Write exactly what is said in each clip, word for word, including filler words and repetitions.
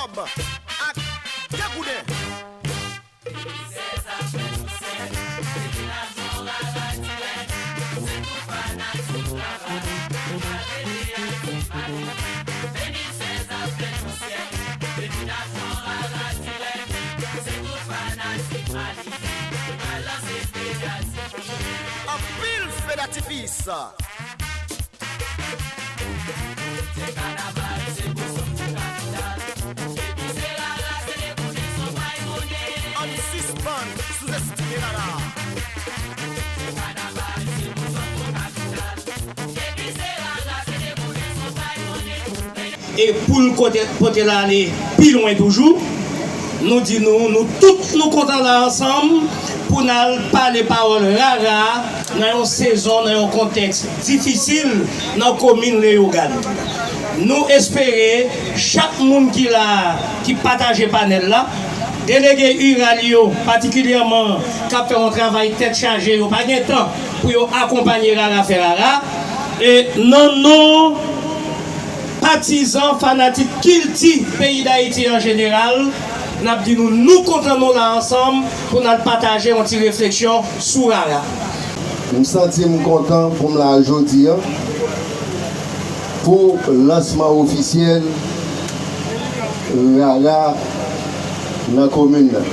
Ak Degouden. Anpil fedatifis. Ann sispann souzestime rara. E pou l kote, pote l ale pi lwen toujou, nou di nou, nou tout nou kontan la ansanm pou n al pale pawòl rara nan yon sezon, nan yon kontèks difisil nan komin Leyogàn. Nou espere chak moun ki la, ki pataje panèl la, delege iral yo patikilyèman k ap fè yon travay tèt chaje, yo pa gen tan pou yo akonpanye rara fè rara. E nan non patizan, fanatik kilti peyi Dayiti an jeneral, n ap di nou, nou kontan nou la ansanm pou n al pataje yon ti refleksyon sou rara. M santi m kontan pou m la jodi a pou lansman ofisyèl rara nan komin nan.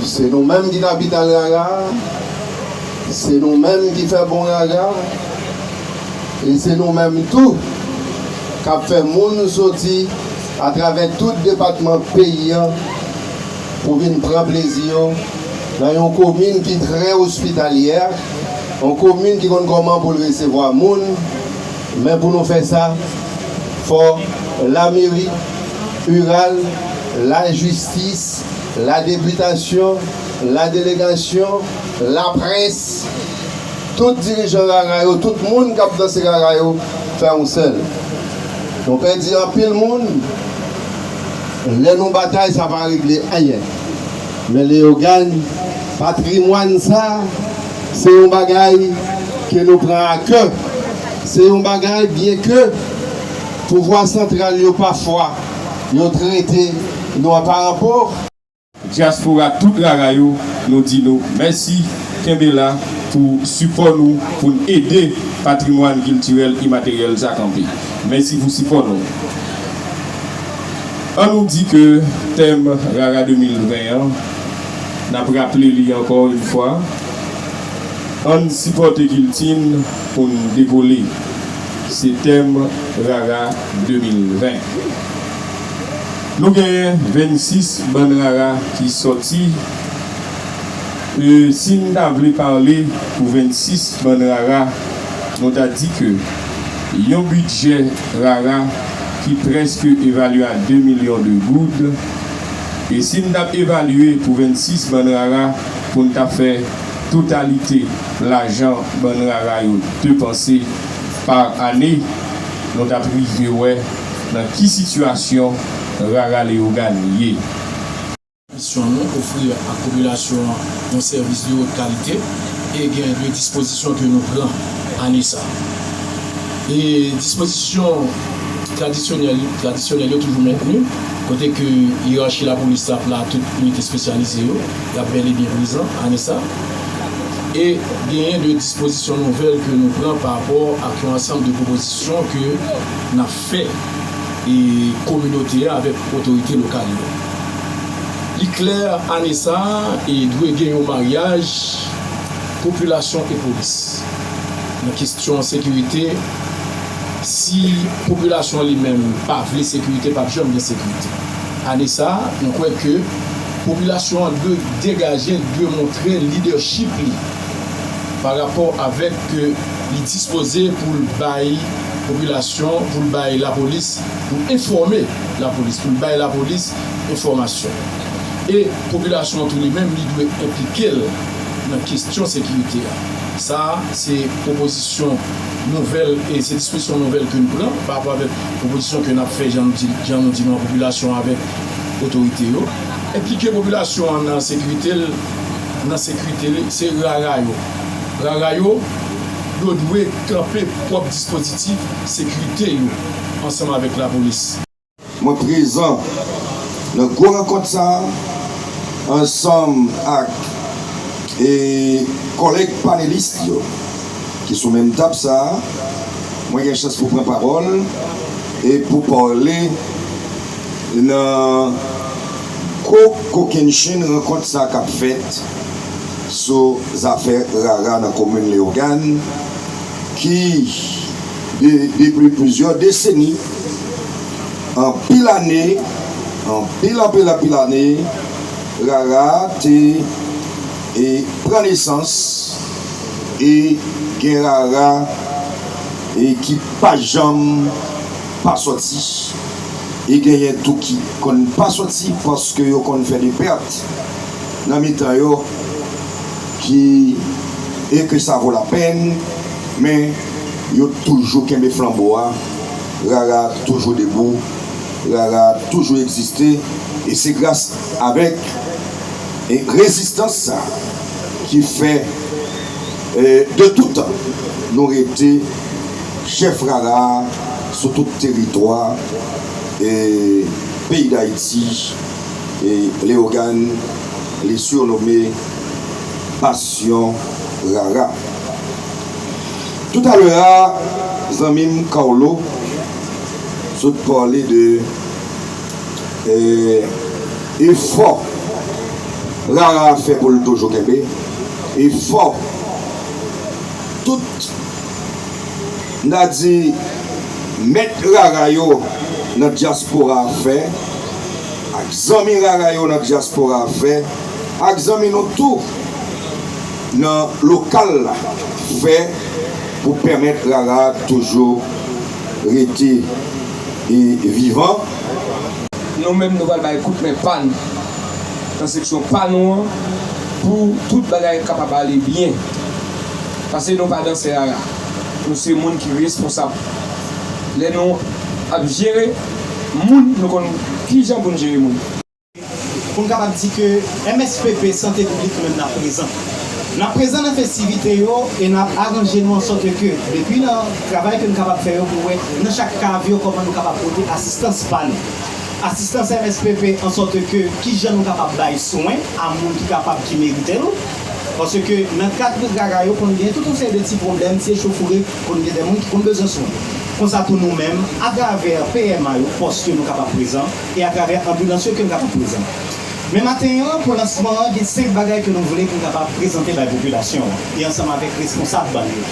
Se nou menm ki kapital rara, se nou menm ki fè bon rara, e se nou menm tou k ap fè moun soti atravè tout depatman peyi a pou vin pran plezi yo nan yon komin ki trè ospitalyè, yon komin ki konn kòman pou l resevwa moun, men pou nou fè sa, fò lameri, iral, lajistis, ladepitasyon, ladelegasyon, laprès, tout dirijan rara yo, tout moun k ap danse rara yo, fè yon sèl. Nou pèdi anpil moun. Lè nou batay, sa pa regle anyen. Men Leyogàn, patrimwàn sa, se yon bagay ke nou pran a kè. Se yon bagay, byenke pouvwa santral yo pafwa yo trete nou an paranpo, Dyaspora tout rara yo, nou di nou mèsi, kenbe la pou sipò nou, pou n ede patrimwàn kiltirèl imateryèl sa kanpe. Mèsi pou sipò nou. An nou di ke tèm rara de mil ven an, n ap raple li ankò yon fwa, ann sipòte kilti n pou n dekole. Se tèm rara de mil ven. Nou genyen vennsis bann rara ki sòti. E, si n ta vle pale pou vennsis bann rara, nou ta di ke yon bidjè rara ki prèske evalye a de milyon de goud. E si n t ap evalye pou vennsis bann rara, pou n ta fè totalite lajan bann rara yo depanse pa ane, nou t ap rive wè nan ki sitiyasyon rara Leyogàn ye. Misyon nou, ofri ak popilasyon an yon sèvis de wot kalite e gen de dispozisyon ke nou pran ane sa. E dispozisyon tradisyonèl, tradisyonèl yo toujou mentni, kote ke yerachi lapolis ap la, tout inite espesyalize yo, y ap bèl e byen prezan ane sa. E genyen de dispozisyon nouvèl ke nou pran pa rapò ak yon ansanm de pwopozisyon ke n ap fè e kominote a avèk otorite lokal yo. Li klè, ane sa a, e dwe gen yon maryaj popilasyon e polis. Nan kesyon sekirite, si popilasyon an li menm pa vle sekirite, p ap janm gen sekirite. Ane sa a, nou kwè ke popilasyon an dwe degaje, dwe montre lidèchip li pa rapò avèk ke li dispoze pou l bay popilasyon, pou l bay lapolis, pou enfòme lapolis, pou l bay lapolis enfòmasyon. E popilasyon an tou li menm, li dwe enplike l nan kesyon sekirite a. Sa a, se pwopozisyon nouvèl, e se dispozisyon nouvèl ke n pran pa rapò avèk pwopozisyon ke n ap fè, jan nou di, jan nou di nou an, popilasyon avèk otorite yo. Enplike popilasyon an nan sekirite l, nan sekirite l, se rara yo. Rara yo, yo dwe kanpe pwòp dispozitif sekirite yo ansanm avèk lapolis. Mwen prezan nan gwo rankont sa a, ansanm ak, e, kòlèg panelis yo ki sou menm tab sa a. Mwen gen chans pou pran pawòl e pou pale nan gwo kokennchenn rankont sa a k ap fèt sou zafè rara nan komin Leyogàn, ki de-, depi plizyè deseni, anpil ane, anpil, anpil, anpil ane, rara te, e, pran nesans, e gen rara, e, ki pa janm pa sòti, e genyen tou ki konn pa sòti paske yo konn fè de pèt nan mitan yo, ki, e ke sa vo lapèn, men yo toujou kenbe flanbo a, rara toujou debou, rara toujou egziste, e se gras avèk, e, rezistans sa ki fè, e, de tout tan nou rete chèf rara sou tout teritwa, e, peyi Dayiti, e, Leyogàn, li sirnome Basyon Rara. Toutalè a, zanmi m Carlo sot pale de, e, efò rara a fè pou l toujou kenbe, efò tout, n a di, mèt rara yo nan dyaspora a fè, ak zanmi rara yo nan dyaspora a fè, ak zanmi nou tou nan lokal la fè pou pèmèt rara a toujou rete, e, vivan. Nou menm, nou pral bay kout men pa n nan seksyon pa nou an pou tout bagay kapab ale byen. Paske nou pa dansè rara. Nou se moun ki responsab. Lè nou ap jere moun, nou konn kijan pou n jere moun. Pou n kapab di ke M S P P Sante Piblik nou menm n ap prezan. N ap prezan nan festivite yo e n ap aranje nou an sòt ke depi nan travay ke n kapab fè yo pou wè nan chak kav yo kòman nou kapab pote asistans pa nou. Asistans M S P P an sòt ke kijan nou kapab bay swen a moun ki kapab, ki merite l. Paske nan kad rara yo konn gen tout yon seri de ti pwoblèm, ti echofoure, konn gen de moun ki konn bezwen swen. Konsa tou nou menm, atravè P M A yo, pòs yo nou kapab prezan, e atravè anbilans yo ke n kapab prezan. Men maten an, pou lansman an, gen senk bagay ke nou vle pou n kapab prezante bay popilasyon an, e ansanm avèk responsab bann yo.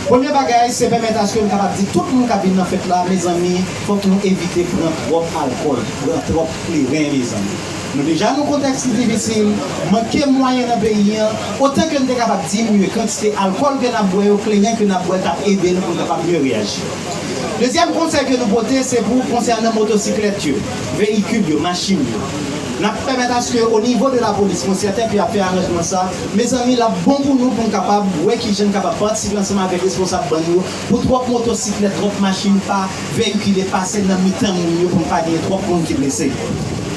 Premye bagay, se pèmèt aske n kapab di tout moun k ap vin nan fèt la, mezanmi, fòk nou evite pran twòp alkòl, pran twòp kleren, mezanmi. Nou deja nan kontèks ki difisil, manke mwayen nan peyi an, otan ke n te kapab diminye kantite alkòl ke n ap bwè yo, kleren ke n ap bwè t ap ede nou pou n kapab mye reyaji. Dezyèm konsèy ke nou pote, se pou konsènan motosiklèt yo, veyikil yo, machin yo. N ap pèmèt aske o nivo de lapolis, mwen sèten ke y ap fè aranjman sa, mezanmi, l ap bon pou nou, pou n kapab wè kijan n kapab patisipe ansanm avèk responsab bann yo, pou twòp motosiklèt, twòp machin pa veyikile pase nan mitan moun yo, pou n pa gen twòp moun ki blese.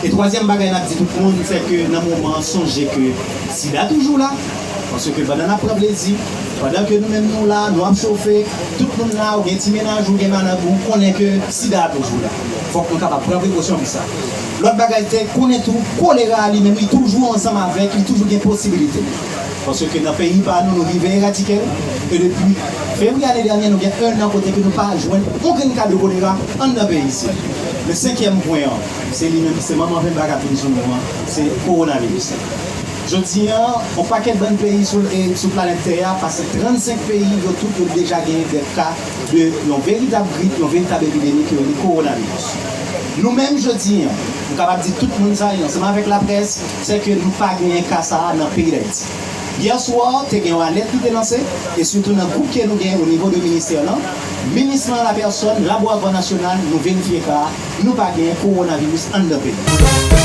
E twazyèm bagay n ap di tout moun, se ke nan moman an, sonje ke sida toujou la, paske pandan n ap pran plezi, pandan ke nou menm nou la, nou ap chofe, tout moun la, ou gen ti mennaj, ou gen manag, ou konnen ke sida a toujou la. Fòk nou kapab pran prekosyon pou sa. Lòt bagay, se konnen tou, kolera a li menm, li toujou ansanm avèk, li toujou gen posibilite. Paske nan peyi pa nou, nou rive eradike l. E depi fevriye ane dènye, nou gen enn an kote ke nou pa jwenn yon grenn ka de kolera anndan peyi isit. Men senkyèm pwen an, se li menm, se manman penba k ap vin sou nou an, se kowonaviris la. Jodi an, yon pakèt bann peyi sou, e, sou planèt tè a, pase trannsenk peyi, yo tout yo deja gen de ka de yon veritab grip, yon veritab epidemi ki rele kowonaviris. Nou menm, jodi an, nou kapab di tout moun sa, e ansanm avèk laprès, se ke nou pa genyen ka sa a nan peyi Dayiti. Yè swa, te gen yon alèt ki te lanse, e sitou nan gwoup ke nou gen o nivo de ministè lan, minis lan an lapèsòn, Laboratwa Nasyonal, nou verifye ka a, nou pa gen kowonaviris anndan peyi.